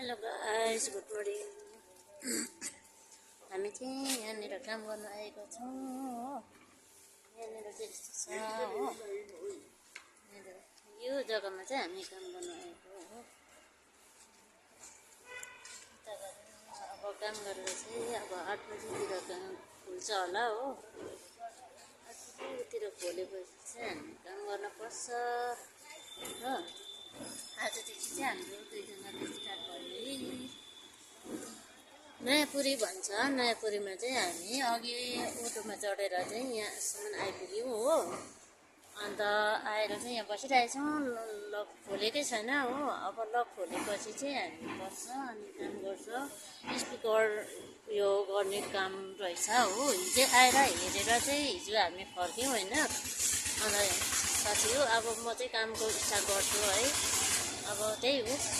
Hello guys, good morning. हामी चाहिँ यहाँनिर काम गर्न आएको छौँ हो। यहाँनिर चाहिँ यस्तो छ हो। यो जग्गामा चाहिँ हामी काम गर्न आएको हो। अब काम गरेर चाहिँ अब 8 बजीतिर काम खुल्छ होला हो। 8 बजीतिर खोलेपछि चाहिँ हामी काम गर्न पर्छ हो। आजदेखि चाहिँ हाम्रो दुईजनाले स्टार्ट गर्ने नयाँपुरी भन्छ। नयाँपुरीमा चाहिँ हामी अघि अटोमा चढेर चाहिँ यहाँसम्म आइपुग्यौँ हो। अन्त आएर चाहिँ यहाँ बसिरहेछौँ। लक खोलेकै छैन हो। अब लक खोलेपछि चाहिँ हामी बस्छ अनि काम गर्छ। स्पिकर यो गर्ने काम रहेछ हो। हिजो आएर हेरेर चाहिँ हिजो हामी फर्क्यौँ होइन। अन्त साथी हो, अब म चाहिँ कामको स्टार्ट गर्छु है। अब त्यही हो।